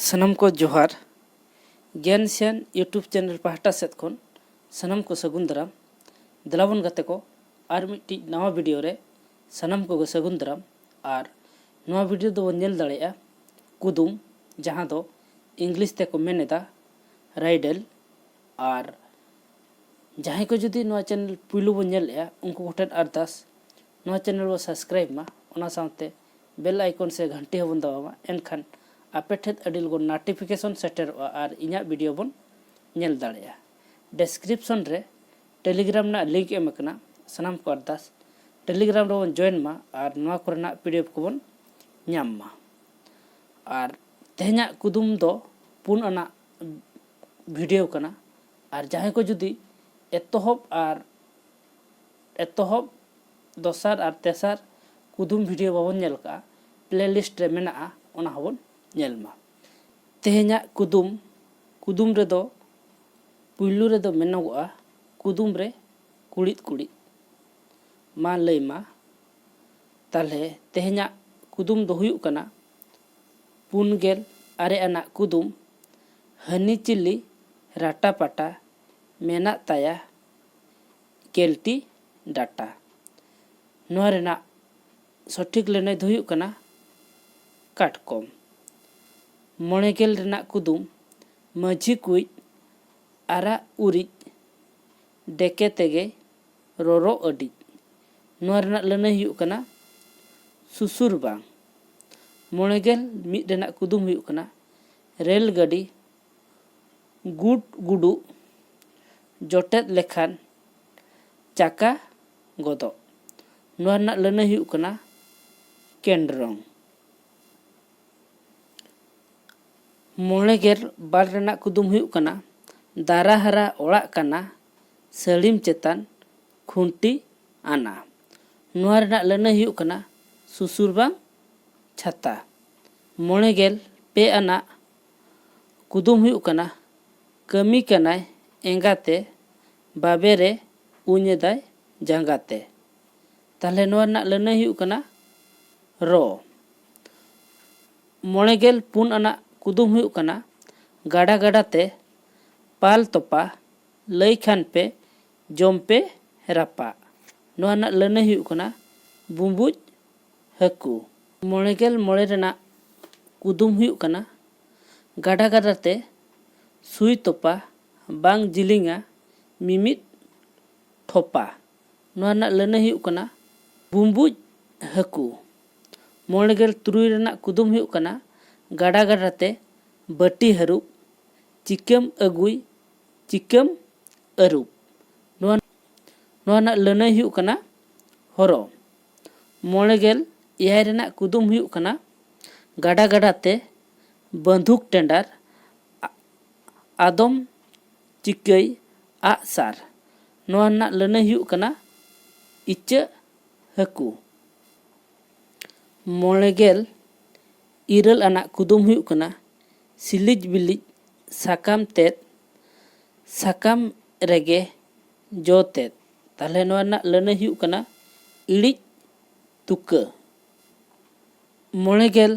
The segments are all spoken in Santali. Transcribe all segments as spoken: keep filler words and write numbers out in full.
ᱥᱟᱱᱟᱢ ᱠᱚ ᱡᱚᱦᱟᱨ᱾ ᱜᱮᱱ ᱥᱮᱱ YouTube ᱪᱮᱱᱮᱞ ᱯᱟᱦᱴᱟ ᱥᱮᱫ ᱠᱷᱚᱱ ᱥᱟᱱᱟᱢ ᱠᱚ ᱥᱟᱹᱜᱩᱱ ᱫᱟᱨᱟᱢ᱾ ᱫᱮᱞᱟᱵᱚᱱ ᱜᱟᱛᱮ ᱠᱚ, ᱟᱨ ᱢᱤᱫᱴᱤᱡ ᱱᱟᱣᱟ ᱵᱷᱤᱰᱤᱭᱳ ᱨᱮ ᱥᱟᱱᱟᱢ ᱠᱚᱜᱮ ᱥᱟᱹᱜᱩᱱ ᱫᱟᱨᱟᱢ᱾ ᱟᱨ ᱱᱚᱣᱟ ᱵᱷᱤᱰᱤᱭᱳ ᱫᱚᱵᱚᱱ ᱧᱮᱞ ᱫᱟᱲᱮᱭᱟᱜᱼᱟ ᱠᱩᱫᱩᱢ, ᱡᱟᱦᱟᱸ ᱫᱚ ᱤᱝᱞᱤᱥ ᱛᱮᱠᱚ ᱢᱮᱱ ᱮᱫᱟ ᱨᱟᱭᱰᱮᱞ᱾ ᱟᱨ ᱡᱟᱦᱟᱸᱭ ᱠᱚ ᱡᱩᱫᱤ ᱱᱚᱣᱟ ᱪᱮᱱᱮᱞ ᱯᱩᱭᱞᱩ ᱵᱚᱱ ᱧᱮᱞᱮᱫᱼᱟ, ᱩᱱᱠᱩ ᱠᱚᱴᱷᱮᱱ ᱟᱨᱫᱟᱥ, ᱱᱚᱣᱟ ᱪᱮᱱᱮᱞ ᱵᱚ ᱥᱟᱵᱥᱠᱨᱟᱭᱤᱵ ᱢᱟ, ᱚᱱᱟ ᱥᱟᱶᱛᱮ ᱵᱮᱞ ᱟᱭᱠᱚᱱ ᱥᱮ ᱜᱷᱟᱱᱴᱤ ᱦᱚᱸᱵᱚᱱ ᱫᱟᱵᱟᱣ ᱢᱟ᱾ ᱮᱱᱠᱷᱟᱱ ᱟᱯᱮ ᱴᱷᱮᱱ ᱟᱹᱰᱤ ᱞᱚᱜᱚᱱ ᱱᱳᱴᱤᱯᱷᱤᱠᱮᱥᱚᱱ ᱥᱮᱴᱮᱨᱚᱜᱼᱟ ᱟᱨ ᱤᱧᱟᱹᱜ ᱵᱷᱤᱰᱤᱭᱳ ᱵᱚᱱ ᱧᱮᱞ ᱫᱟᱲᱮᱭᱟᱜᱼᱟ᱾ ᱰᱮᱥᱠᱨᱤᱯᱥᱚᱱ ᱨᱮ ᱴᱮᱞᱤᱜᱨᱟᱢ ᱨᱮᱱᱟᱜ ᱞᱤᱝᱠ ᱮᱢ ᱟᱠᱟᱱᱟ᱾ ᱥᱟᱱᱟᱢ ᱠᱚ ᱟᱨᱫᱟᱥ, ᱴᱮᱞᱤᱜᱨᱟᱢ ᱨᱮᱵᱚᱱ ᱡᱚᱭᱮᱱ ᱢᱟ ᱟᱨ ᱱᱚᱣᱟ ᱠᱚᱨᱮᱱᱟᱜ ᱯᱤᱰᱤᱮᱯᱷ ᱠᱚᱵᱚᱱ ᱧᱟᱢ ᱢᱟ᱾ ᱟᱨ ᱛᱮᱦᱮᱧᱟᱜ ᱠᱩᱫᱩᱢ ᱫᱚ ᱯᱩᱱ ᱟᱱᱟᱜ ᱵᱷᱤᱰᱤᱭᱳ ᱠᱟᱱᱟ᱾ ᱟᱨ ᱡᱟᱦᱟᱸᱭ ᱠᱚ ᱡᱩᱫᱤ ᱮᱛᱚᱦᱚᱵ ᱟᱨ ᱮᱛᱚᱦᱚᱵ, ᱫᱚᱥᱟᱨ ᱟᱨ ᱛᱮᱥᱟᱨ ᱠᱩᱫᱩᱢ ᱵᱷᱤᱰᱤᱭᱳ ᱵᱟᱵᱚᱱ ᱧᱮᱞ ᱠᱟᱜᱼᱟ, ᱯᱞᱮᱞᱤᱥᱴ ᱨᱮ ᱢᱮᱱᱟᱜᱼᱟ, ᱚᱱᱟ ᱦᱚᱸᱵᱚᱱ ᱧᱮᱞ ᱢᱟ᱾ ᱛᱮᱦᱮᱧᱟᱜ ᱠᱩᱫᱩᱢ, ᱠᱩᱫᱩᱢ ᱨᱮᱫᱚ ᱯᱩᱭᱞᱩ ᱨᱮᱫᱚ ᱢᱮᱱᱚᱜᱚᱜᱼᱟ, ᱠᱩᱫᱩᱢ ᱨᱮ ᱠᱩᱲᱤᱫ ᱠᱩᱲᱤᱫ᱾ ᱢᱟ ᱞᱟᱹᱭ ᱢᱟ, ᱛᱟᱦᱞᱮ ᱛᱮᱦᱮᱧᱟᱜ ᱠᱩᱫᱩᱢ ᱫᱚ ᱦᱩᱭᱩᱜ ᱠᱟᱱᱟ ᱯᱩᱱ ᱜᱮᱞ ᱟᱨᱮ ᱟᱱᱟᱜ ᱠᱩᱫᱩᱢ, ᱦᱟᱹᱱᱤ ᱪᱤᱞᱤ ᱨᱟᱴᱟ ᱯᱟᱴᱟ ᱢᱮᱱᱟᱜ ᱛᱟᱭᱟ ᱜᱮᱞᱴᱤ ᱰᱟᱴᱟ᱾ ᱱᱚᱣᱟ ᱨᱮᱱᱟᱜ ᱥᱚᱴᱷᱤᱠ ᱞᱟᱹᱱᱟᱹᱭ ᱫᱚ ᱦᱩᱭᱩᱜ ᱠᱟᱱᱟ ᱠᱟᱴᱠᱚᱢ᱾ ᱢᱚᱬᱮ ᱜᱮᱞ ᱨᱮᱱᱟᱜ ᱠᱩᱫᱩᱢ, ᱢᱟᱹᱡᱷᱤ ᱠᱩᱡ ᱟᱨᱟᱜ ᱩᱨᱤᱡ ᱰᱮᱠᱮ ᱛᱮᱜᱮ ᱨᱚᱨᱚ ᱟᱹᱰᱤᱡ᱾ ᱱᱚᱣᱟ ᱨᱮᱱᱟᱜ ᱞᱟᱹᱱᱟᱹᱭ ᱦᱩᱭᱩᱜ ᱠᱟᱱᱟ ᱥᱩᱥᱩᱨ ᱵᱟᱝ᱾ ᱢᱚᱬᱮ ᱜᱮᱞ ᱢᱤᱫ ᱨᱮᱱᱟᱜ ᱠᱩᱫᱩᱢ ᱦᱩᱭᱩᱜ ᱠᱟᱱᱟ ᱨᱮᱞ ᱜᱟᱹᱰᱤ ᱜᱩᱰ ᱜᱩᱰᱩᱜ ᱡᱚᱴᱮᱫ ᱞᱮᱠᱷᱟᱱ ᱪᱟᱠᱟ ᱜᱚᱫᱚᱜ᱾ ᱱᱚᱣᱟ ᱨᱮᱱᱟᱜ ᱞᱟᱹᱱᱟᱹᱭ ᱦᱩᱭᱩᱜ ᱠᱟᱱᱟ ᱠᱮᱱᱰᱨᱚᱝ᱾ ᱢᱚᱬᱮ ᱜᱮᱞ ᱵᱟᱨ ᱨᱮᱱᱟᱜ ᱠᱩᱫᱩᱢ ᱦᱩᱭᱩᱜ ᱠᱟᱱᱟ ᱫᱟᱨᱟ ᱦᱟᱨᱟ ᱚᱲᱟᱜ ᱠᱟᱱᱟ, ᱥᱟᱹᱲᱤᱢ ᱪᱮᱛᱟᱱ ᱠᱷᱩᱱᱴᱤ ᱟᱱᱟ᱾ ᱱᱚᱣᱟ ᱨᱮᱱᱟᱜ ᱞᱟᱹᱱᱟᱹᱭ ᱦᱩᱭᱩᱜ ᱠᱟᱱᱟ ᱥᱩᱥᱩᱨ ᱵᱟᱝ ᱪᱷᱟᱛᱟ᱾ ᱢᱚᱬᱮ ᱜᱮᱞ ᱯᱮ ᱟᱱᱟᱜ ᱠᱩᱫᱩᱢ ᱦᱩᱭᱩᱜ ᱠᱟᱱᱟ ᱠᱟᱹᱢᱤ ᱠᱟᱱᱟᱭ ᱮᱸᱜᱟᱛᱮ, ᱵᱟᱵᱮᱨᱮ ᱩᱧ ᱮᱫᱟᱭ ᱡᱟᱸᱜᱟᱛᱮ᱾ ᱛᱟᱦᱞᱮ ᱱᱚᱣᱟ ᱨᱮᱱᱟᱜ ᱞᱟᱹᱱᱟᱹᱭ ᱦᱩᱭᱩᱜ ᱠᱟᱱᱟ ᱨᱚ᱾ ᱢᱚᱬᱮ ᱜᱮᱞ ᱯᱩᱱ ᱟᱱᱟᱜ ᱠᱩᱫᱩᱢ ᱦᱩᱭᱩᱜ ᱠᱟᱱᱟ, ᱜᱟᱰᱟ ᱜᱟᱰᱟ ᱛᱮ ᱯᱟᱞ ᱛᱚᱯᱟ, ᱞᱟᱹᱭ ᱠᱷᱟᱱ ᱯᱮ ᱡᱚᱢ ᱯᱮ ᱨᱟᱯᱟᱜ᱾ ᱱᱚᱣᱟ ᱨᱮᱱᱟᱜ ᱞᱟᱹᱱᱟᱹᱭ ᱦᱩᱭᱩᱜ ᱠᱟᱱᱟ ᱵᱩᱸᱵᱩᱡ ᱦᱟᱹᱠᱩ᱾ ᱢᱚᱬᱮ ᱜᱮᱞ ᱢᱚᱬᱮ ᱨᱮᱱᱟᱜ ᱠᱩᱫᱩᱢ ᱦᱩᱭᱩᱜ ᱠᱟᱱᱟ, ᱜᱟᱰᱟ ᱜᱟᱰᱟ ᱛᱮ ᱥᱩᱭ ᱛᱚᱯᱟ, ᱵᱟᱝ ᱡᱤᱞᱤᱧᱟ ᱢᱤᱢᱤᱫ ᱴᱷᱚᱯᱟ᱾ ᱱᱚᱣᱟ ᱨᱮᱱᱟᱜ ᱞᱟᱹᱱᱟᱹᱭ ᱦᱩᱭᱩᱜ ᱠᱟᱱᱟ ᱵᱩᱸᱵᱩᱡ ᱦᱟᱹᱠᱩ᱾ ᱢᱚᱬᱮ ᱜᱮᱞ ᱛᱩᱨᱩᱭ ᱨᱮᱱᱟᱜ ᱠᱩᱫᱩᱢ ᱦᱩᱭᱩᱜ ᱠᱟᱱᱟ, ᱜᱟᱰᱟ ᱜᱟᱰᱟ ᱛᱮ ᱵᱟᱹᱴᱤ ᱦᱟᱹᱨᱩᱵ, ᱪᱤᱠᱟᱹᱢ ᱟᱹᱜᱩᱭ, ᱪᱤᱠᱟᱹᱢ ᱟᱹᱨᱩᱵ᱾ ᱱᱚᱣᱟ, ᱱᱚᱣᱟ ᱨᱮᱱᱟᱜ ᱞᱟᱹᱱᱟᱹᱭ ᱦᱩᱭᱩᱜ ᱠᱟᱱᱟ ᱦᱚᱨᱚ᱾ ᱢᱚᱬᱮ ᱜᱮᱞ ᱮᱭᱟᱭ ᱨᱮᱱᱟᱜ ᱠᱩᱫᱩᱢ ᱦᱩᱭᱩᱜ ᱠᱟᱱᱟ, ᱜᱟᱰᱟ ᱜᱟᱰᱟ ᱛᱮ ᱵᱟᱹᱱᱫᱷᱩᱠ ᱴᱮᱸᱰᱟᱨ, ᱟ-, ᱟᱫᱚᱢ ᱪᱤᱠᱟᱹᱭ ᱟᱜ ᱥᱟᱨ᱾ ᱱᱚᱣᱟ ᱨᱮᱱᱟᱜ ᱞᱟᱹᱱᱟᱹᱭ ᱦᱩᱭᱩᱜ ᱠᱟᱱᱟ ᱤᱪᱟᱹᱜ ᱦᱟᱹᱠᱩ᱾ ᱢᱚᱬᱮ ᱜᱮᱞ ᱤᱨᱟᱹᱞ ᱟᱱᱟᱜ ᱠᱩᱫᱩᱢ ᱦᱩᱭᱩᱜ ᱠᱟᱱᱟ, ᱥᱤᱞᱤᱡ ᱵᱤᱞᱤᱡ ᱥᱟᱠᱟᱢ ᱛᱮᱫ, ᱥᱟᱠᱟᱢ ᱨᱮᱜᱮ ᱡᱚ ᱛᱮᱫ᱾ ᱛᱟᱦᱚᱞᱮ ᱱᱚᱣᱟ ᱨᱮᱱᱟᱜ ᱞᱟᱹᱱᱟᱹᱭ ᱦᱩᱭᱩᱜ ᱠᱟᱱᱟ ᱤᱲᱤᱡ ᱛᱩᱠᱟᱹ᱾ ᱢᱚᱬᱮ ᱜᱮᱞ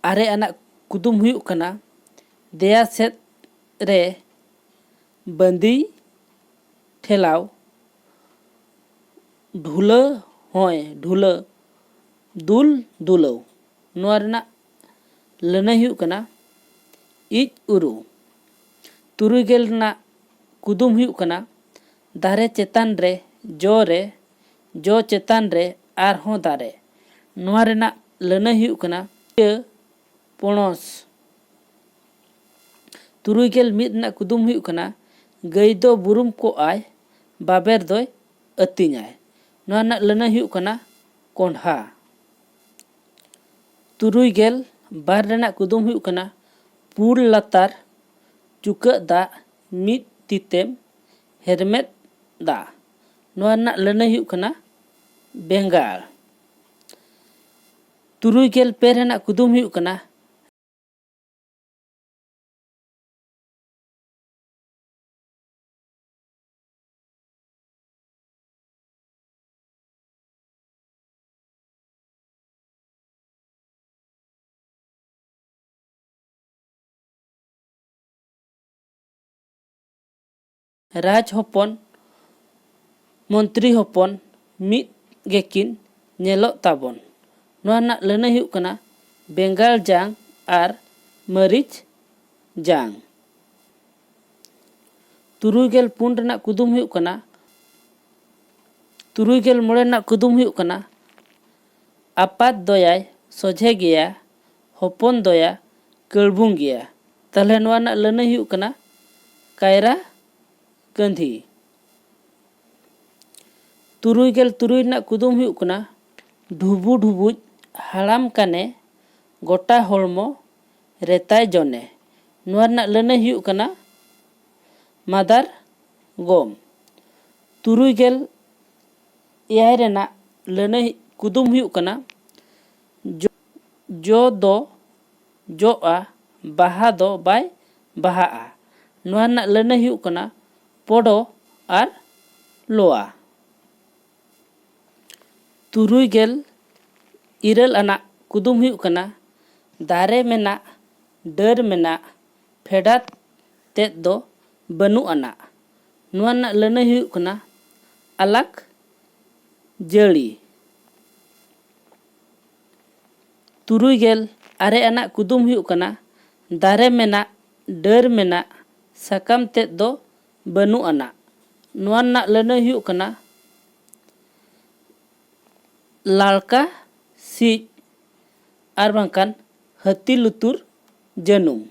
ᱟᱨᱮ ᱟᱱᱟᱜ ᱠᱩᱫᱩᱢ ᱦᱩᱭᱩᱜ ᱠᱟᱱᱟ, ᱫᱮᱭᱟ ᱥᱮᱫ ᱨᱮ ᱵᱟᱸᱫᱤ ᱴᱷᱮᱞᱟᱣ, ᱰᱷᱩᱞᱟᱹ ᱦᱚᱸᱭ ᱰᱷᱩᱞᱟᱹ, ᱫᱩᱞ ᱫᱩᱞᱟᱹᱣ᱾ ᱱᱚᱣᱟ ᱨᱮᱱᱟᱜ ᱞᱟᱹᱱᱟᱹᱭ ᱦᱩᱭᱩᱜ ᱠᱟᱱᱟ ᱤᱡ ᱩᱨᱩ᱾ ᱛᱩᱨᱩᱭ ᱜᱮᱞ ᱨᱮᱱᱟᱜ ᱠᱩᱫᱩᱢ ᱦᱩᱭᱩᱜ ᱠᱟᱱᱟ, ᱫᱟᱨᱮ ᱪᱮᱛᱟᱱ ᱨᱮ ᱡᱚ ᱨᱮ, ᱡᱚ ᱪᱮᱛᱟᱱ ᱨᱮ ᱟᱨᱦᱚᱸ ᱫᱟᱨᱮ᱾ ᱱᱚᱣᱟ ᱨᱮᱱᱟᱜ ᱞᱟᱹᱱᱟᱹᱭ ᱦᱩᱭᱩᱜ ᱠᱟᱱᱟ ᱤᱭᱟᱹ ᱯᱚᱬᱚᱥ᱾ ᱛᱩᱨᱩᱭ ᱜᱮᱞ ᱢᱤᱫ ᱨᱮᱱᱟᱜ ᱠᱩᱫᱩᱢ ᱦᱩᱭᱩᱜ ᱠᱟᱱᱟ, ᱜᱟᱹᱭ ᱫᱚ ᱵᱩᱨᱩᱢ ᱠᱚᱜᱼᱟᱭ, ᱵᱟᱵᱮᱨ ᱫᱚᱭ ᱟᱹᱛᱤᱧᱟᱭ᱾ ᱱᱚᱣᱟ ᱨᱮᱱᱟᱜ ᱞᱟᱹᱱᱟᱹᱭ ᱦᱩᱭᱩᱜ ᱠᱟᱱᱟ ᱠᱚᱸᱰᱷᱟ᱾ ᱛᱩᱨᱩᱭ ᱜᱮᱞ ᱵᱟᱨ ᱨᱮᱱᱟᱜ ᱠᱩᱫᱩᱢ ᱦᱩᱭᱩᱜ ᱠᱟᱱᱟ, ᱯᱩᱲ ᱞᱟᱛᱟᱨ ᱪᱩᱠᱟᱹᱜ ᱫᱟᱜ ᱢᱤᱫ ᱛᱤᱛᱮᱢ ᱦᱮᱨᱢᱮᱫ ᱫᱟ᱾ ᱱᱚᱣᱟ ᱨᱮᱱᱟᱜ ᱞᱟᱹᱱᱟᱹᱭ ᱦᱩᱭᱩᱜ ᱠᱟᱱᱟ ᱵᱮᱸᱜᱟᱲ᱾ ᱛᱩᱨᱩᱭ ᱜᱮᱞ ᱯᱮ ᱨᱮᱱᱟᱜ ᱠᱩᱫᱩᱢ ᱦᱩᱭᱩᱜ ᱠᱟᱱᱟ, ᱨᱟᱡᱽ ᱦᱚᱯᱚᱱ, ᱢᱚᱱᱛᱨᱤ ᱦᱚᱯᱚᱱ ᱢᱤᱫ ᱜᱮᱠᱤᱱ ᱧᱮᱞᱚᱜ ᱛᱟᱵᱚᱱ᱾ ᱱᱚᱣᱟ ᱨᱮᱱᱟᱜ ᱞᱟᱹᱱᱟᱹᱭ ᱦᱩᱭᱩᱜ ᱠᱟᱱᱟ ᱵᱮᱸᱜᱟᱲ ᱡᱟᱝ ᱟᱨ ᱢᱟᱹᱨᱤᱪ ᱡᱟᱝ᱾ ᱛᱩᱨᱩᱭ ᱜᱮᱞ ᱯᱩᱱ ᱨᱮᱱᱟᱜ ᱠᱩᱫᱩᱢ ᱦᱩᱭᱩᱜ ᱠᱟᱱᱟ, ᱛᱩᱨᱩᱭ ᱜᱮᱞ ᱢᱚᱬᱮ ᱨᱮᱱᱟᱜ ᱠᱩᱫᱩᱢ ᱦᱩᱭᱩᱜ ᱠᱟᱱᱟ, ᱟᱯᱟᱛ ᱫᱚᱭᱟᱭ ᱥᱚᱡᱷᱮ ᱜᱮᱭᱟ, ᱦᱚᱯᱚᱱ ᱫᱚᱭᱟ ᱠᱟᱹᱲᱵᱩᱝ ᱜᱮᱭᱟ᱾ ᱛᱟᱦᱚᱞᱮ ᱱᱚᱣᱟ ᱨᱮᱱᱟᱜ ᱞᱟᱹᱱᱟᱹᱭ ᱦᱩᱭᱩᱜ ᱠᱟᱱᱟ ᱠᱟᱭᱨᱟ ᱠᱟᱹᱸᱫᱷᱤ᱾ ᱛᱩᱨᱩᱭ ᱜᱮᱞ ᱛᱩᱨᱩᱭ ᱨᱮᱱᱟᱜ ᱠᱩᱫᱩᱢ ᱦᱩᱭᱩᱜ ᱠᱟᱱᱟ, ᱰᱷᱩᱵᱩ ᱰᱷᱩᱵᱩᱡ ᱦᱟᱲᱟᱢ ᱠᱟᱱᱮ, ᱜᱚᱴᱟ ᱦᱚᱲᱢᱚ ᱨᱮᱛᱟᱭ ᱡᱚᱱᱮ᱾ ᱱᱚᱣᱟ ᱨᱮᱱᱟᱜ ᱞᱟᱹᱱᱟᱹᱭ ᱦᱩᱭᱩᱜ ᱠᱟᱱᱟ ᱢᱟᱫᱟᱨ ᱜᱚᱢ᱾ ᱛᱩᱨᱩᱭ ᱜᱮᱞ ᱮᱭᱟᱭ ᱨᱮᱱᱟᱜ ᱞᱟᱹᱱᱟᱹᱭ ᱠᱩᱫᱩᱢ ᱦᱩᱭᱩᱜ ᱠᱟᱱᱟ, ᱡᱚ, ᱡᱚ ᱫᱚ ᱡᱚᱜᱼᱟ, ᱵᱟᱦᱟ ᱫᱚ ᱵᱟᱭ ᱵᱟᱦᱟᱜᱼᱟ᱾ ᱱᱚᱣᱟ ᱨᱮᱱᱟᱜ ᱞᱟᱹᱱᱟᱹᱭ ᱦᱩᱭᱩᱜ ᱠᱟᱱᱟ ᱯᱚᱰᱚ ᱟᱨ ᱞᱚᱣᱟ᱾ ᱛᱩᱨᱩᱭ ᱜᱮᱞ ᱤᱨᱟᱹᱞ ᱟᱱᱟᱜ ᱠᱩᱫᱩᱢ ᱦᱩᱭᱩᱜ ᱠᱟᱱᱟ, ᱫᱟᱨᱮ ᱢᱮᱱᱟᱜ, ᱰᱟᱹᱨ ᱢᱮᱱᱟᱜ, ᱯᱷᱮᱰᱟᱛ ᱛᱮᱫ ᱫᱚ ᱵᱟᱹᱱᱩᱜ ᱟᱱᱟᱜ᱾ ᱱᱚᱣᱟ ᱨᱮᱱᱟᱜ ᱞᱟᱹᱱᱟᱹᱭ ᱦᱩᱭᱩᱜ ᱠᱟᱱᱟ ᱟᱞᱟᱠ ᱡᱟᱹᱲᱤ᱾ ᱛᱩᱨᱩᱭ ᱜᱮᱞ ᱟᱨᱮ ᱟᱱᱟᱜ ᱠᱩᱫᱩᱢ ᱦᱩᱭᱩᱜ ᱠᱟᱱᱟ, ᱫᱟᱨᱮ ᱢᱮᱱᱟᱜ, ᱰᱟᱹᱨ ᱢᱮᱱᱟᱜ, ᱥᱟᱠᱟᱢ ᱛᱮᱫ ᱫᱚ ᱵᱟᱹᱱᱩᱜ ᱟᱱᱟᱜ᱾ ᱱᱚᱣᱟ ᱨᱮᱱᱟᱜ ᱞᱟᱹᱱᱟᱹᱭ ᱦᱩᱭᱩᱜ ᱠᱟᱱᱟ ᱞᱟᱲᱠᱟ ᱥᱤᱡ ᱟᱨ ᱵᱟᱝᱠᱷᱟᱱ ᱦᱟᱹᱛᱤ ᱞᱩᱛᱩᱨ ᱡᱟᱹᱱᱩᱢ᱾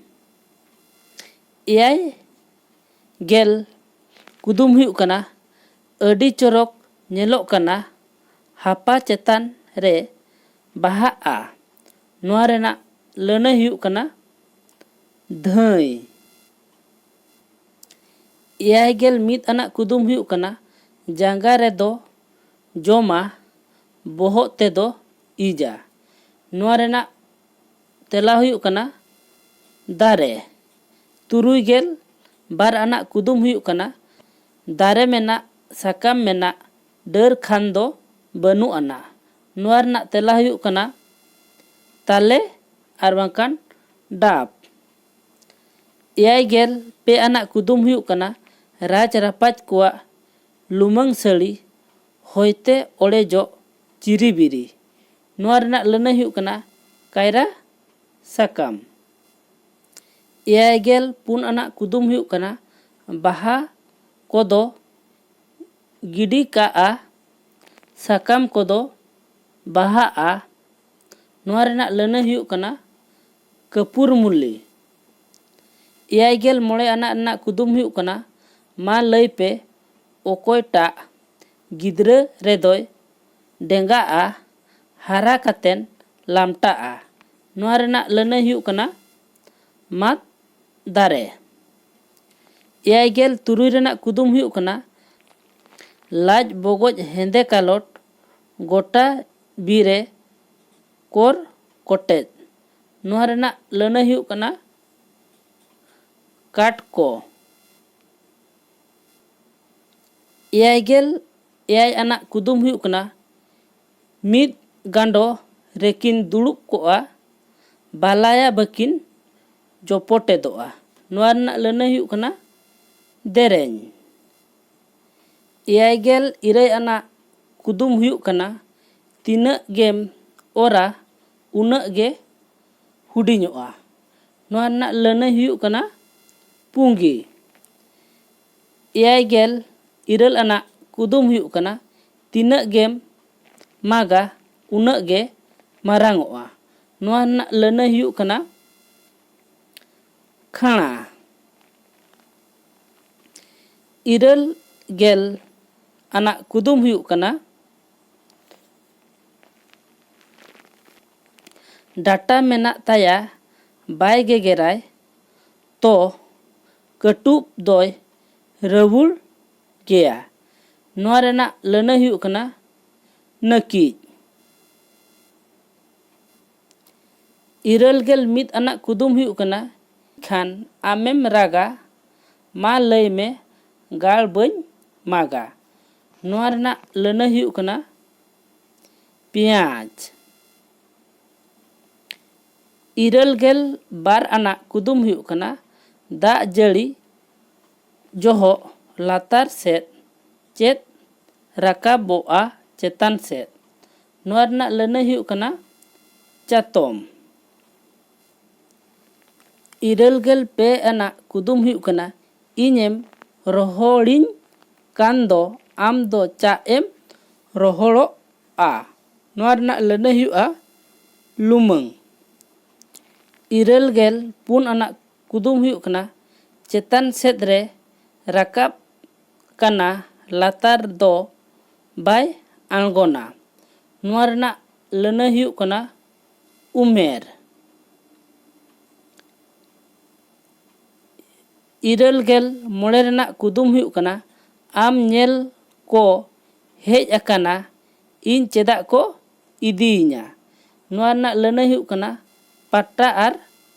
ᱮᱭᱟᱭ ᱜᱮᱞ ᱠᱩᱫᱩᱢ ᱦᱩᱭᱩᱜ ᱠᱟᱱᱟ, ᱟᱹᱰᱤ ᱪᱚᱨᱚᱠ ᱧᱮᱞᱚᱜ ᱠᱟᱱᱟ, ᱦᱟᱯᱟ ᱪᱮᱛᱟᱱ ᱨᱮ ᱵᱟᱦᱟᱜᱼᱟ᱾ ᱱᱚᱣᱟ ᱨᱮᱱᱟᱜ ᱞᱟᱹᱱᱟᱹᱭ ᱦᱩᱭᱩᱜ ᱠᱟᱱᱟ ᱫᱷᱟᱹᱭ᱾ ᱮᱭᱟᱭ ᱜᱮᱞ ᱢᱤᱫ ᱟᱱᱟᱜ ᱠᱩᱫᱩᱢ ᱦᱩᱭᱩᱜ ᱠᱟᱱᱟ, ᱡᱟᱸᱜᱟ ᱨᱮᱫᱚ ᱡᱚᱢᱟ, ᱵᱚᱦᱚᱜ ᱛᱮᱫᱚ ᱤᱡᱟ᱾ ᱱᱚᱣᱟ ᱨᱮᱱᱟᱜ ᱛᱮᱞᱟ ᱦᱩᱭᱩᱜ ᱠᱟᱱᱟ ᱫᱟᱨᱮ᱾ ᱛᱩᱨᱩᱭ ᱜᱮᱞ ᱵᱟᱨ ᱟᱱᱟᱜ ᱠᱩᱫᱩᱢ ᱦᱩᱭᱩᱜ ᱠᱟᱱᱟ, ᱫᱟᱨᱮ ᱢᱮᱱᱟᱜ, ᱥᱟᱠᱟᱢ ᱢᱮᱱᱟᱜ, ᱰᱟᱹᱨ ᱠᱷᱟᱱ ᱫᱚ ᱵᱟᱹᱱᱩᱜ ᱟᱱᱟ᱾ ᱱᱚᱣᱟ ᱨᱮᱱᱟᱜ ᱛᱮᱞᱟ ᱦᱩᱭᱩᱜ ᱠᱟᱱᱟ ᱛᱟᱞᱮ ᱟᱨ ᱵᱟᱝᱠᱷᱟᱱ ᱰᱟᱵ᱾ ᱮᱭᱟᱭ ᱜᱮᱞ ᱯᱮ ᱟᱱᱟᱜ ᱠᱩᱫᱩᱢ ᱦᱩᱭᱩᱜ ᱠᱟᱱᱟ, ᱨᱟᱡᱽ ᱨᱟᱯᱟᱡᱽ ᱠᱚᱣᱟᱜ ᱞᱩᱢᱟᱹᱝ ᱥᱟᱹᱲᱤ ᱦᱚᱭᱛᱮ ᱚᱲᱮᱡᱚᱜ ᱪᱤᱨᱤᱵᱤᱨᱤ᱾ ᱱᱚᱣᱟ ᱨᱮᱱᱟᱜ ᱞᱟᱹᱱᱟᱹᱭ ᱦᱩᱭᱩᱜ ᱠᱟᱱᱟ ᱠᱟᱭᱨᱟ ᱥᱟᱠᱟᱢ᱾ ᱮᱭᱟᱭ ᱜᱮᱞ ᱯᱩᱱ ᱟᱱᱟᱜ ᱠᱩᱫᱩᱢ ᱦᱩᱭᱩᱜ ᱠᱟᱱᱟ ᱵᱟᱦᱟ ᱠᱚᱫᱚ ᱜᱤᱰᱤ ᱠᱟᱜᱼᱟ, ᱥᱟᱠᱟᱢ ᱠᱚᱫᱚ ᱵᱟᱦᱟᱜᱼᱟ᱾ ᱱᱚᱣᱟ ᱨᱮᱱᱟᱜ ᱞᱟᱹᱱᱟᱹᱭ ᱦᱩᱭᱩᱜ ᱠᱟᱱᱟ ᱠᱟᱹᱯᱩᱨ ᱢᱩᱞᱤ᱾ ᱮᱭᱟᱭ ᱜᱮᱞ ᱢᱚᱬᱮ ᱟᱱᱟᱜ ᱨᱮᱱᱟᱜ ᱠᱩᱫᱩᱢ ᱦᱩᱭᱩᱜ ᱠᱟᱱᱟ ᱢᱟ ᱞᱟᱹᱭ ᱯᱮ ᱚᱠᱚᱭᱴᱟᱜ ᱜᱤᱫᱽᱨᱟᱹ ᱨᱮᱫᱚᱭ ᱰᱮᱸᱜᱟᱜᱼᱟ, ᱦᱟᱨᱟ ᱠᱟᱛᱮᱱ ᱞᱟᱢᱴᱟᱜᱼᱟ᱾ ᱱᱚᱣᱟ ᱨᱮᱱᱟᱜ ᱞᱟᱹᱱᱟᱹᱭ ᱦᱩᱭᱩᱜ ᱠᱟᱱᱟ ᱢᱟᱫ ᱫᱟᱨᱮ᱾ ᱮᱭᱟᱭ ᱜᱮᱞ ᱛᱩᱨᱩᱭ ᱨᱮᱱᱟᱜ ᱠᱩᱫᱩᱢ ᱦᱩᱭᱩᱜ ᱠᱟᱱᱟ ᱞᱟᱡ ᱵᱚᱜᱚᱡ ᱦᱮᱸᱫᱮ ᱠᱟᱞᱚᱴ ᱜᱚᱴᱟ ᱵᱤᱨᱮ ᱠᱚᱨ ᱠᱚᱴᱮᱡ᱾ ᱱᱚᱣᱟ ᱨᱮᱱᱟᱜ ᱞᱟᱹᱱᱟᱹᱭ ᱦᱩᱭᱩᱜ ᱠᱟᱱᱟ ᱠᱟᱴ ᱠᱚ᱾ ᱮᱭᱟᱭ ᱜᱮᱞ ᱮᱭᱟᱭ ᱟᱱᱟᱜ ᱠᱩᱫᱩᱢ ᱦᱩᱭᱩᱜ ᱠᱟᱱᱟ ᱢᱤᱫ ᱜᱟᱸᱰᱚ ᱨᱮᱠᱤᱱ ᱫᱩᱲᱩᱵ ᱠᱚᱜᱼᱟ, ᱵᱟᱞᱟᱭᱟ ᱵᱟᱹᱠᱤᱱ ᱡᱚᱯᱚᱴᱮᱫᱚᱜᱼᱟ᱾ ᱱᱚᱣᱟ ᱨᱮᱱᱟᱜ ᱞᱟᱹᱱᱟᱹᱭ ᱦᱩᱭᱩᱜ ᱠᱟᱱᱟ ᱫᱮᱨᱮᱧ᱾ ᱮᱭᱟᱭ ᱜᱮᱞ ᱤᱨᱟᱹᱭ ᱟᱱᱟᱜ ᱠᱩᱫᱩᱢ ᱦᱩᱭᱩᱜ ᱠᱟᱱᱟ ᱛᱤᱱᱟᱹᱜ ᱜᱮᱢ ᱚᱨᱟ ᱩᱱᱟᱹᱜ ᱜᱮ ᱦᱩᱰᱤᱧᱚᱜᱼᱟ᱾ ᱱᱚᱣᱟ ᱨᱮᱱᱟᱜ ᱞᱟᱹᱱᱟᱹᱭ ᱦᱩᱭᱩᱜ ᱠᱟᱱᱟ ᱯᱩᱸᱜᱤ᱾ ᱮᱭᱟᱭ ᱜᱮᱞ ᱤᱨᱟᱹᱞ ᱟᱱᱟᱜ ᱠᱩᱫᱩᱢ ᱦᱩᱭᱩᱜ ᱠᱟᱱᱟ ᱛᱤᱱᱟᱹᱜ ᱜᱮᱢ ᱢᱟᱜᱟ ᱩᱱᱟᱹᱜ ᱜᱮ ᱢᱟᱨᱟᱝᱚᱜᱼᱟ᱾ ᱱᱚᱣᱟ ᱨᱮᱱᱟᱜ ᱞᱟᱹᱱᱟᱹᱭ ᱦᱩᱭᱩᱜ ᱠᱟᱱᱟ ᱠᱷᱟᱬᱟ᱾ ᱤᱨᱟᱹᱞ ᱜᱮᱞ ᱟᱱᱟᱜ ᱠᱩᱫᱩᱢ ᱦᱩᱭᱩᱜ ᱠᱟᱱᱟ ᱰᱟᱴᱟ ᱢᱮᱱᱟᱜ ᱛᱟᱭᱟ, ᱵᱟᱭ ᱜᱮᱜᱮᱨᱟᱭ, ᱛᱚ ᱠᱟᱹᱴᱩᱵ ᱫᱚᱭ ᱨᱟᱹᱣᱩᱲ ᱜᱮᱭᱟ᱾ ᱱᱚᱣᱟ ᱨᱮᱱᱟᱜ ᱞᱟᱹᱱᱟᱹᱭ ᱦᱩᱭᱩᱜ ᱠᱟᱱᱟ ᱱᱟᱹᱠᱤᱡ᱾ ᱤᱨᱟᱹᱞ ᱜᱮᱞ ᱢᱤᱫ ᱟᱱᱟᱜ ᱠᱩᱫᱩᱢ ᱦᱩᱭᱩᱜ ᱠᱟᱱᱟ ᱠᱷᱟᱱ ᱟᱢᱮᱢ ᱨᱟᱜᱟ, ᱢᱟ ᱞᱟᱹᱭ ᱢᱮ ᱜᱟᱲ ᱵᱟᱹᱧ ᱢᱟᱜᱟ᱾ ᱱᱚᱣᱟ ᱨᱮᱱᱟᱜ ᱞᱟᱹᱱᱟᱹᱭ ᱦᱩᱭᱩᱜ ᱠᱟᱱᱟ ᱯᱮᱸᱭᱟᱡᱽ᱾ ᱤᱨᱟᱹᱞ ᱜᱮᱞ ᱵᱟᱨ ᱟᱱᱟᱜ ᱠᱩᱫᱩᱢ ᱦᱩᱭᱩᱜ ᱠᱟᱱᱟ ᱫᱟᱜ ᱡᱟᱹᱲᱤ ᱡᱚᱦᱚᱜ ᱞᱟᱛᱟᱨ ᱥᱮᱫ ᱪᱮᱫ ᱨᱟᱠᱟᱵᱚᱜᱼᱟ ᱪᱮᱛᱟᱱ ᱥᱮᱫ? ᱱᱚᱣᱟ ᱨᱮᱱᱟᱜ ᱞᱟᱹᱱᱟᱹᱭ ᱦᱩᱭᱩᱜ ᱠᱟᱱᱟ ᱪᱟᱛᱚᱢ᱾ ᱤᱨᱟᱹᱞ ᱜᱮᱞ ᱯᱮ ᱟᱱᱟᱜ ᱠᱩᱫᱩᱢ ᱦᱩᱭᱩᱜ ᱠᱟᱱᱟ, ᱤᱧᱮᱢ ᱨᱚᱦᱚᱲᱤᱧ ᱠᱟᱱ ᱫᱚ ᱟᱢ ᱫᱚ ᱪᱟᱜ ᱮᱢ ᱨᱚᱦᱚᱲᱚᱜᱼᱟ? ᱱᱚᱣᱟ ᱨᱮᱱᱟᱜ ᱞᱟᱹᱱᱟᱹᱭ ᱦᱩᱭᱩᱜᱼᱟ ᱞᱩᱢᱟᱹᱝ᱾ ᱤᱨᱟᱹᱞ ᱜᱮᱞ ᱯᱩᱱ ᱟᱱᱟᱜ ᱠᱩᱫᱩᱢ ᱦᱩᱭᱩᱜ ᱠᱟᱱᱟ, ᱪᱮᱛᱟᱱ ᱥᱮᱫ ᱨᱮ ᱨᱟᱠᱟᱵ ᱠᱟᱱᱟ, ᱞᱟᱛᱟᱨ ᱫᱚ ᱵᱟᱭ ᱟᱬᱜᱚᱱᱟ᱾ ᱱᱚᱣᱟ ᱨᱮᱱᱟᱜ ᱞᱟᱹᱱᱟᱹᱭ ᱦᱩᱭᱩᱜ ᱠᱟᱱᱟ ᱩᱢᱮᱨ᱾ ᱤᱨᱟᱹᱞ ᱜᱮᱞ ᱢᱚᱬᱮ ᱨᱮᱱᱟᱜ ᱠᱩᱫᱩᱢ ᱦᱩᱭᱩᱜ ᱠᱟᱱᱟ, ᱟᱢ ᱧᱮᱞ ᱠᱚ ᱦᱮᱡ ᱟᱠᱟᱱᱟ, ᱤᱧ ᱪᱮᱫᱟᱜ ᱠᱚ ᱤᱫᱤᱭᱤᱧᱟ? ᱱᱚᱣᱟ ᱨᱮᱱᱟᱜ ᱞᱟᱹᱱᱟᱹᱭ ᱦᱩᱭᱩᱜ ᱠᱟᱱᱟ ᱯᱟᱴᱟ ᱟᱨ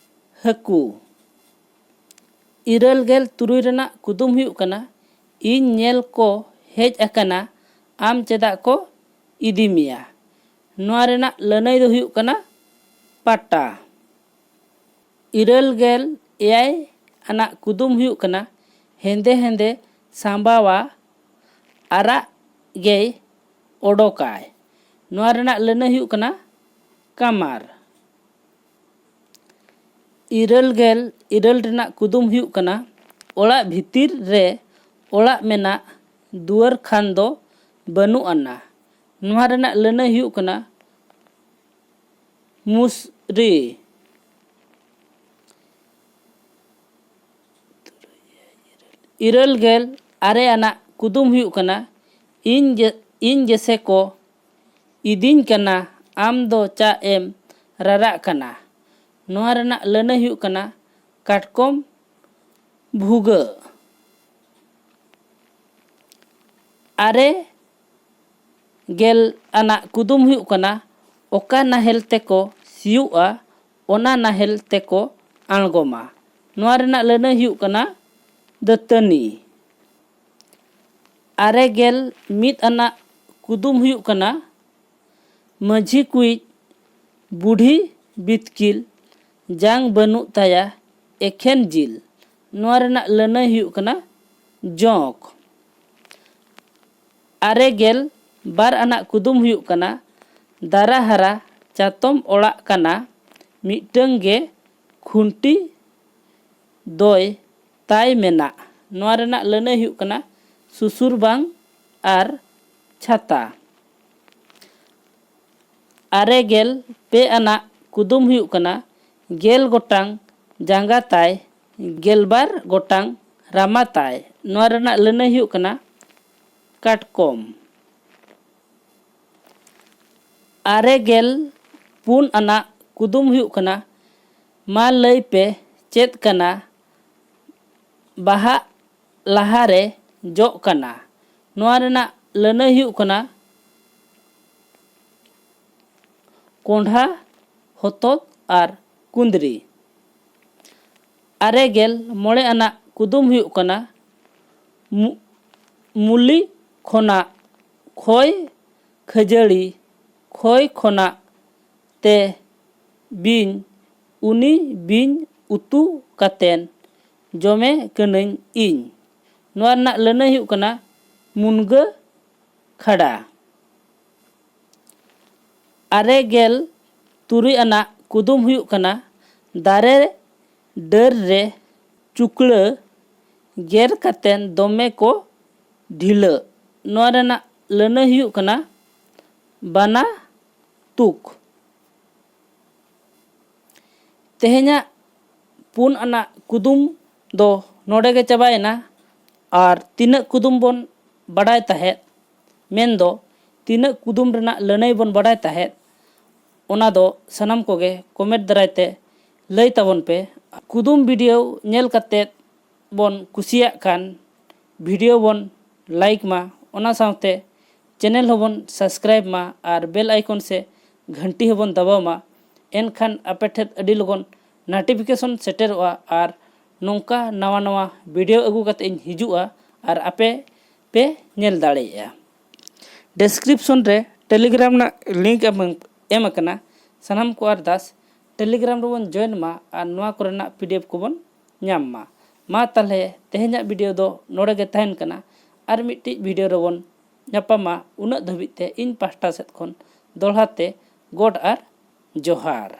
ᱦᱟᱹᱠᱩ᱾ ᱤᱨᱟᱹᱞ ᱜᱮᱞ ᱛᱩᱨᱩᱭ ᱨᱮᱱᱟᱜ ᱠᱩᱫᱩᱢ ᱦᱩᱭᱩᱜ ᱠᱟᱱᱟ, ᱤᱧ ᱧᱮᱞ ᱠᱚ ᱦᱮᱡ ᱟᱠᱟᱱᱟ, ᱟᱢ ᱪᱮᱫᱟᱜ ᱠᱚ ᱤᱫᱤ ᱢᱮᱭᱟ? ᱱᱚᱣᱟ ᱨᱮᱱᱟᱜ ᱞᱟᱹᱱᱟᱹᱭ ᱫᱚ ᱦᱩᱭᱩᱜ ᱠᱟᱱᱟ ᱯᱟᱴᱟ᱾ ᱤᱨᱟᱹᱞ ᱜᱮᱞ ᱮᱭᱟᱭ ᱟᱱᱟᱜ ᱠᱩᱫᱩᱢ ᱦᱩᱭᱩᱜ ᱠᱟᱱᱟ, ᱦᱮᱸᱫᱮ ᱦᱮᱸᱫᱮ ᱥᱟᱸᱵᱟᱣᱟ ᱟᱨᱟᱜ ᱜᱮᱭ ᱚᱰᱚᱠᱟᱭ᱾ ᱱᱚᱣᱟ ᱨᱮᱱᱟᱜ ᱞᱟᱹᱱᱟᱹᱭ ᱦᱩᱭᱩᱜ ᱠᱟᱱᱟ ᱠᱟᱢᱟᱨ᱾ ᱤᱨᱟᱹᱞ ᱜᱮᱞ ᱤᱨᱟᱹᱞ ᱨᱮᱱᱟᱜ ᱠᱩᱫᱩᱢ ᱦᱩᱭᱩᱜ ᱠᱟᱱᱟ, ᱚᱲᱟᱜ ᱵᱷᱤᱛᱤᱨ ᱨᱮ ᱚᱲᱟᱜ ᱢᱮᱱᱟᱜ, ᱫᱩᱣᱟᱹᱨ ᱠᱷᱟᱱ ᱫᱚ ᱵᱟᱹᱱᱩᱜ ᱟᱱᱟ᱾ ᱱᱚᱣᱟ ᱨᱮᱱᱟᱜ ᱞᱟᱹᱱᱟᱹᱭ ᱦᱩᱭᱩᱜ ᱠᱟᱱᱟ ᱢᱩᱥᱨᱤ᱾ ᱤᱨᱟᱹᱞ ᱜᱮᱞ ᱟᱨᱮ ᱟᱱᱟᱜ ᱠᱩᱫᱩᱢ ᱦᱩᱭᱩᱜ ᱠᱟᱱᱟ, ᱤᱧ ᱡᱮ-, ᱤᱧ ᱡᱮᱥᱮ ᱠᱚ ᱤᱫᱤᱧ ᱠᱟᱱᱟ, ᱟᱢ ᱫᱚ ᱪᱟᱜ ᱮᱢ ᱨᱟᱨᱟᱜ ᱠᱟᱱᱟ᱾ ᱱᱚᱣᱟ ᱨᱮᱱᱟᱜ ᱞᱟᱹᱱᱟᱹᱭ ᱦᱩᱭᱩᱜ ᱠᱟᱱᱟ ᱠᱟᱴᱠᱚᱢ ᱵᱷᱩᱜᱟᱹᱜ᱾ ᱟᱨᱮ ᱜᱮᱞ ᱟᱱᱟᱜ ᱠᱩᱫᱩᱢ ᱦᱩᱭᱩᱜ ᱠᱟᱱᱟ, ᱚᱠᱟ ᱱᱟᱦᱮᱞ ᱛᱮᱠᱚ ᱥᱤᱭᱳᱜᱼᱟ, ᱚᱱᱟ ᱱᱟᱦᱮᱞ ᱛᱮᱠᱚ ᱟᱬᱜᱚᱢᱟ᱾ ᱱᱚᱣᱟ ᱨᱮᱱᱟᱜ ᱞᱟᱹᱱᱟᱹᱭ ᱦᱩᱭᱩᱜ ᱠᱟᱱᱟ ᱫᱟᱹᱛᱟᱹᱱᱤ᱾ ᱟᱨᱮ ᱜᱮᱞ ᱢᱤᱫ ᱟᱱᱟᱜ ᱠᱩᱫᱩᱢ ᱦᱩᱭᱩᱜ ᱠᱟᱱᱟ, ᱢᱟᱹᱡᱷᱤ ᱠᱩᱭᱤᱡ ᱵᱩᱰᱷᱤ ᱵᱤᱛᱠᱤᱞ, ᱡᱟᱝ ᱵᱟᱹᱱᱩᱜ ᱛᱟᱭᱟ ᱮᱠᱷᱮᱱ ᱡᱤᱞ᱾ ᱱᱚᱣᱟ ᱨᱮᱱᱟᱜ ᱞᱟᱹᱱᱟᱹᱭ ᱦᱩᱭᱩᱜ ᱠᱟᱱᱟ ᱡᱚᱸᱠ᱾ ᱟᱨᱮ ᱜᱮᱞ ᱵᱟᱨ ᱟᱱᱟᱜ ᱠᱩᱫᱩᱢ ᱦᱩᱭᱩᱜ ᱠᱟᱱᱟ, ᱫᱟᱨᱟ ᱦᱟᱨᱟ ᱪᱟᱛᱚᱢ ᱚᱲᱟᱜ ᱠᱟᱱᱟ, ᱢᱤᱫᱴᱟᱹᱝ ᱜᱮ ᱠᱷᱩᱱᱴᱤ ᱫᱚᱭ ᱛᱟᱭ ᱢᱮᱱᱟᱜ᱾ ᱱᱚᱣᱟ ᱨᱮᱱᱟᱜ ᱞᱟᱹᱱᱟᱹᱭ ᱦᱩᱭᱩᱜ ᱠᱟᱱᱟ ᱥᱩᱥᱩᱨ ᱵᱟᱝ ᱟᱨ ᱪᱷᱟᱛᱟ᱾ ᱟᱨᱮ ᱜᱮᱞ ᱯᱮ ᱟᱱᱟᱜ ᱠᱩᱫᱩᱢ ᱦᱩᱭᱩᱜ ᱠᱟᱱᱟ, ᱜᱮᱞ ᱜᱚᱴᱟᱝ ᱡᱟᱸᱜᱟ ᱛᱟᱭ, ᱜᱮᱞᱵᱟᱨ ᱜᱚᱴᱟᱝ ᱨᱟᱢᱟ ᱛᱟᱭ᱾ ᱱᱚᱣᱟ ᱨᱮᱱᱟᱜ ᱞᱟᱹᱱᱟᱹᱭ ᱦᱩᱭᱩᱜ ᱠᱟᱱᱟ ᱠᱟᱴᱠᱚᱢ᱾ ᱟᱨᱮ ᱜᱮᱞ ᱯᱩᱱ ᱟᱱᱟᱜ ᱠᱩᱫᱩᱢ ᱦᱩᱭᱩᱜ ᱠᱟᱱᱟ, ᱢᱟ ᱞᱟᱹᱭ ᱯᱮ ᱪᱮᱫ ᱠᱟᱱᱟ ᱵᱟᱦᱟᱜ ᱞᱟᱦᱟᱨᱮ ᱡᱚᱜ ᱠᱟᱱᱟ? ᱱᱚᱣᱟ ᱨᱮᱱᱟᱜ ᱞᱟᱹᱱᱟᱹᱭ ᱦᱩᱭᱩᱜ ᱠᱟᱱᱟ ᱠᱚᱸᱰᱷᱟ, ᱦᱚᱛᱚᱫ ᱟᱨ ᱠᱩᱸᱫᱽᱨᱤ᱾ ᱟᱨᱮ ᱜᱮᱞ ᱢᱚᱬᱮ ᱟᱱᱟᱜ ᱠᱩᱫᱩᱢ ᱦᱩᱭᱩᱜ ᱠᱟᱱᱟ, ᱢᱩ-, ᱢᱩᱞᱤ ᱠᱷᱚᱱᱟᱜ ᱠᱷᱚᱭ ᱠᱷᱟᱹᱡᱟᱹᱲᱤ, ᱠᱷᱚᱭ ᱠᱷᱚᱱᱟᱜ ᱛᱮ ᱵᱤᱧ, ᱩᱱᱤ ᱵᱤᱧ ᱩᱛᱩ ᱠᱟᱛᱮᱱ ᱡᱚᱢᱮ ᱠᱟᱹᱱᱟᱹᱧ ᱤᱧ᱾ ᱱᱚᱣᱟ ᱨᱮᱱᱟᱜ ᱞᱟᱹᱱᱟᱹᱭ ᱦᱩᱭᱩᱜ ᱠᱟᱱᱟ ᱢᱩᱱᱜᱟᱹ ᱠᱷᱟᱰᱟ᱾ ᱟᱨᱮ ᱜᱮᱞ ᱛᱩᱨᱩᱭ ᱟᱱᱟᱜ ᱠᱩᱫᱩᱢ ᱦᱩᱭᱩᱜ ᱠᱟᱱᱟ, ᱫᱟᱨᱮ ᱰᱟᱹᱨ ᱨᱮ ᱪᱩᱠᱲᱟᱹ ᱜᱮᱨ ᱠᱟᱛᱮᱱ ᱫᱚᱢᱮ ᱠᱚ ᱰᱷᱤᱞᱟᱹᱜ᱾ ᱱᱚᱣᱟ ᱨᱮᱱᱟᱜ ᱞᱟᱹᱱᱟᱹᱭ ᱦᱩᱭᱩᱜ ᱠᱟᱱᱟ ᱵᱟᱱᱟ ᱛᱩᱠ᱾ ᱛᱮᱦᱮᱧᱟᱜ ᱯᱩᱱ ᱟᱱᱟᱜ ᱠᱩᱫᱩᱢ ᱫᱚ ᱱᱚᱰᱮ ᱜᱮ ᱪᱟᱵᱟᱭᱮᱱᱟ᱾ ᱟᱨ ᱛᱤᱱᱟᱹᱜ ᱠᱩᱫᱩᱢ ᱵᱚᱱ ᱵᱟᱰᱟᱭ ᱛᱟᱦᱮᱸᱫ, ᱢᱮᱱᱫᱚ ᱛᱤᱱᱟᱹᱜ ᱠᱩᱫᱩᱢ ᱨᱮᱱᱟᱜ ᱞᱟᱹᱱᱟᱹᱭ ᱵᱚᱱ ᱵᱟᱰᱟᱭ ᱛᱟᱦᱮᱸᱫ, ᱚᱱᱟ ᱫᱚ ᱥᱟᱱᱟᱢ ᱠᱚᱜᱮ ᱠᱚᱢᱮᱱᱴ ᱫᱟᱨᱟᱭ ᱛᱮ ᱞᱟᱹᱭ ᱛᱟᱵᱚᱱ ᱯᱮ᱾ ᱠᱩᱫᱩᱢ ᱵᱷᱤᱰᱤᱭᱳ ᱧᱮᱞ ᱠᱟᱛᱮᱫ ᱵᱚᱱ ᱠᱩᱥᱤᱭᱟᱜ ᱠᱷᱟᱱ, ᱵᱷᱤᱰᱤᱭᱳ ᱵᱚᱱ ᱞᱟᱭᱤᱠ ᱢᱟ, ᱚᱱᱟ ᱥᱟᱶᱛᱮ ᱪᱮᱱᱮᱞ ᱦᱚᱸᱵᱚᱱ ᱥᱟᱵᱥᱠᱨᱟᱭᱤᱵ ᱢᱟ ᱟᱨ ᱵᱮᱞ ᱟᱭᱠᱚᱱ ᱥᱮ ᱜᱷᱟᱱᱴᱤ ᱦᱚᱸᱵᱚᱱ ᱫᱟᱵᱟᱣ ᱢᱟ᱾ ᱮᱱᱠᱷᱟᱱ ᱟᱯᱮ ᱴᱷᱮᱱ ᱟᱹᱰᱤ ᱞᱚᱜᱚᱱ ᱱᱳᱴᱤᱯᱷᱤᱠᱮᱥᱚᱱ ᱥᱮᱴᱮᱨᱚᱜᱼᱟ ᱟᱨ ᱱᱚᱝᱠᱟ ᱱᱟᱣᱟ ᱱᱟᱣᱟ ᱵᱷᱤᱰᱤᱭᱳ ᱟᱹᱜᱩ ᱠᱟᱛᱮ ᱤᱧ ᱦᱤᱡᱩᱜᱼᱟ ᱟᱨ ᱟᱯᱮ ᱯᱮ ᱧᱮᱞ ᱫᱟᱲᱮᱭᱟᱜᱼᱟ᱾ ᱰᱮᱥᱠᱨᱤᱯᱥᱚᱱ ᱨᱮ ᱴᱮᱞᱤᱜᱨᱟᱢ ᱨᱮᱱᱟᱜ ᱞᱤᱝᱠ ᱮᱢ, ᱮᱢ ᱟᱠᱟᱱᱟ᱾ ᱥᱟᱱᱟᱢ ᱠᱚ ᱟᱨᱫᱟᱥ ᱴᱮᱞᱤᱜᱨᱟᱢ ᱨᱮᱵᱚᱱ ᱡᱚᱭᱮᱱ ᱢᱟ ᱟᱨ ᱱᱚᱣᱟ ᱠᱚᱨᱮᱱᱟᱜ ᱯᱤᱰᱤᱮᱯᱷ ᱠᱚᱵᱚᱱ ᱧᱟᱢ ᱢᱟ᱾ ᱢᱟ ᱛᱟᱦᱞᱮ ᱛᱮᱦᱮᱧᱟᱜ ᱵᱷᱤᱰᱤᱭᱳ ᱫᱚ ᱱᱚᱰᱮ ᱜᱮ ᱛᱟᱦᱮᱱ ᱠᱟᱱᱟ᱾ ᱟᱨ ᱢᱤᱫᱴᱤᱡ ᱵᱷᱤᱰᱤᱭᱳ ᱨᱮᱵᱚᱱ ᱧᱟᱯᱟᱢᱟ᱾ ᱩᱱᱟᱹᱜ ᱫᱷᱟᱹᱵᱤᱡ ᱛᱮ ᱤᱧ ᱯᱟᱦᱴᱟ ᱥᱮᱫ ᱠᱷᱚᱱ ᱫᱚᱦᱲᱟ ᱛᱮ ᱜᱚᱰ ᱟᱨ ᱡᱚᱦᱟᱨ᱾